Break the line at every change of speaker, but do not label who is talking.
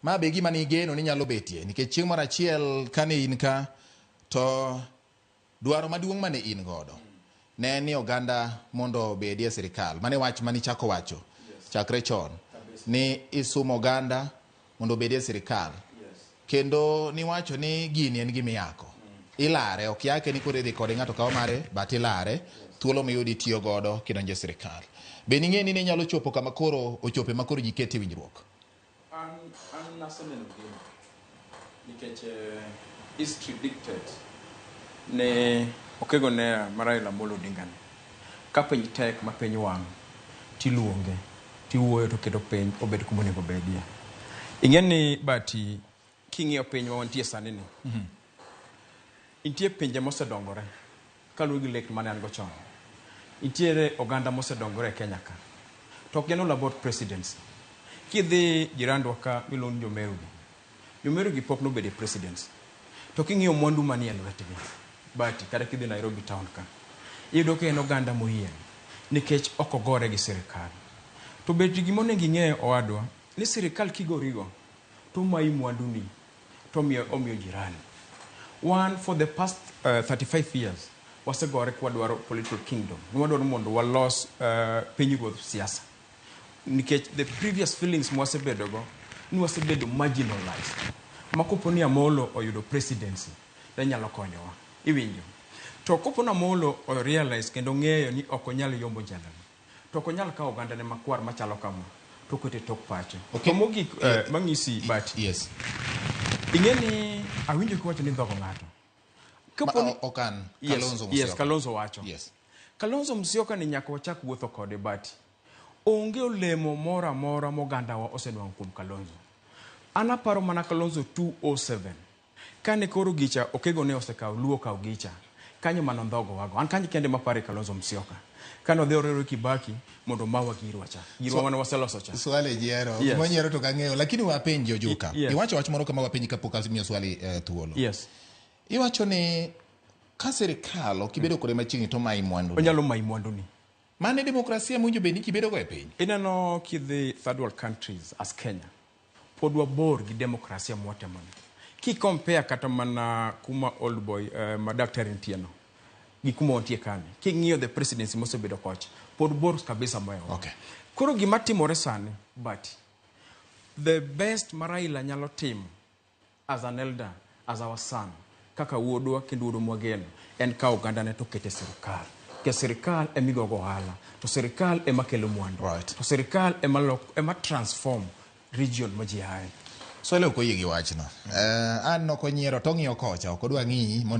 Ma be gima nigeno ni nyalo betie nikech chieng' moro achiel kane in ka to dwaro maduong' mane in godo ne en ni oganda mondo obedie e sirikal. Mane wach mane ichako wacho chakre chon ni isumo oganda mondo obedie e sirikal. Kendo niwacho ni gini en gima iyako. Ilare, ok yake ni koro idhi kode ng'ato kawo mare, but ilare, thuolo miyudo itiyo godo kidonjo e sirikal. Be ning'e ni ne nyalo chopo kama koro ochope ma koro ji kete winjruok?
An naseneno gino nikech history dictate ne Okego Neya ma Raila Amolo Odinga ni ka piny tek ma piny wang' tiluonge tiwuoyo to keto piny obed kuma onego obedie. Ing'e ni Bati king'iyo piny ma wantie sani ni nitie pinje mosedongore kaluwore gi lek mane an go chon. Nitiere oganda mosedongore e Kenya ka to ok gin all about presidency. Kidhi jirandwa ka miluongo ni Jomeru gi, Jomeru gi pok nobedo e presidency. To king'iyo mwandu manie lwetgi, Bati, kata kidhi Nairobi town ka, iyudo ka en oganda moyieng' nikech ok ogore gi sirikal. To bet gima onego ing'e owadwa, ni sirikal kigorigo, to omayi mwanduni, to omiyo, omiyo jirani. Wan for the past 35 years, wasegore kwadwaro political kingdom. Nwadwaro mondo walos pinyruodh siasa. Nikech the previous feelings mwasebedogo, ni wasebedo marginalized. Ma kopo ni Amolo oyudo presidency, ne nyalo konyowa. Iwinjo? To kopo ni Amolo o realize kendo ng'eyo ni ok onyal yombo jalani, to ok onyal kawo ogandane makwar machalo kama, to okete e tok pache.
Okay.
To mogik, mang'isi Bati.
Yes.
Ing'e ni awinjo kiwacho ni ndhogo ng'ato. Kapo ni
Ok an.
Yes,
Kalonzo
yes,
Musyoka.
Kalonzo wacho.
Yes.
Kalonzo Musyoka ni nyaka wachak wuotho kode Bati. Onge olemo moro amora mogandawa osenwang'o kuom Kalonzo. An aparo mana Kalonzo 207. Kane koro gicha Okego ne osekawo Luo okawo gicha. Kanyo mano ndhogo wago. An kanyo kende mapare Kalonzo Musyoka. Kane odhi oriwre Kibaki mondo omawa girwa cha. Girwa mane waseloso cha.
Swali jiero.
Yes.
Gima nyiero to kang'eyo. Lakini wapenji Ojuka.
Yes.
Iwacho wach moro kama wapenji kapok amiyo swali thuolo.
Yes.
Iwacho ni ka sirikal ok ibedo kode machiegni to mayi mwandu.
Onyalo mayi mwanduni.
Mano e demokrasia mowinjo bed ni kibedogo e piny.
Ineno kidhi third world countries as Kenya, pod wabor gi demokrasia mwatemoni. Ki compare kata mana kuma old boy ma daktari nitie no, gi kuma wantie kani, king'iyo the presidency mosebedo kocha, pod bor kabisa mohewo.
Okay.
Koro gima timore sani, Bati, the best ma Raila nyalo timo as an elder, as our son, kaka wuodwa kendo wuodwa mwageno, en kawo ogandane to kete sirikal. Nikech sirikal ema igogo ohala, to sirikal ema kelo mwandu.
Right.
To sirikal ema, lok, ema transform region ma ji aye.
Swali ok oyie gi wachno. An ok onyiero to ong'iyo kocha, ok odwa ng'iyi mondo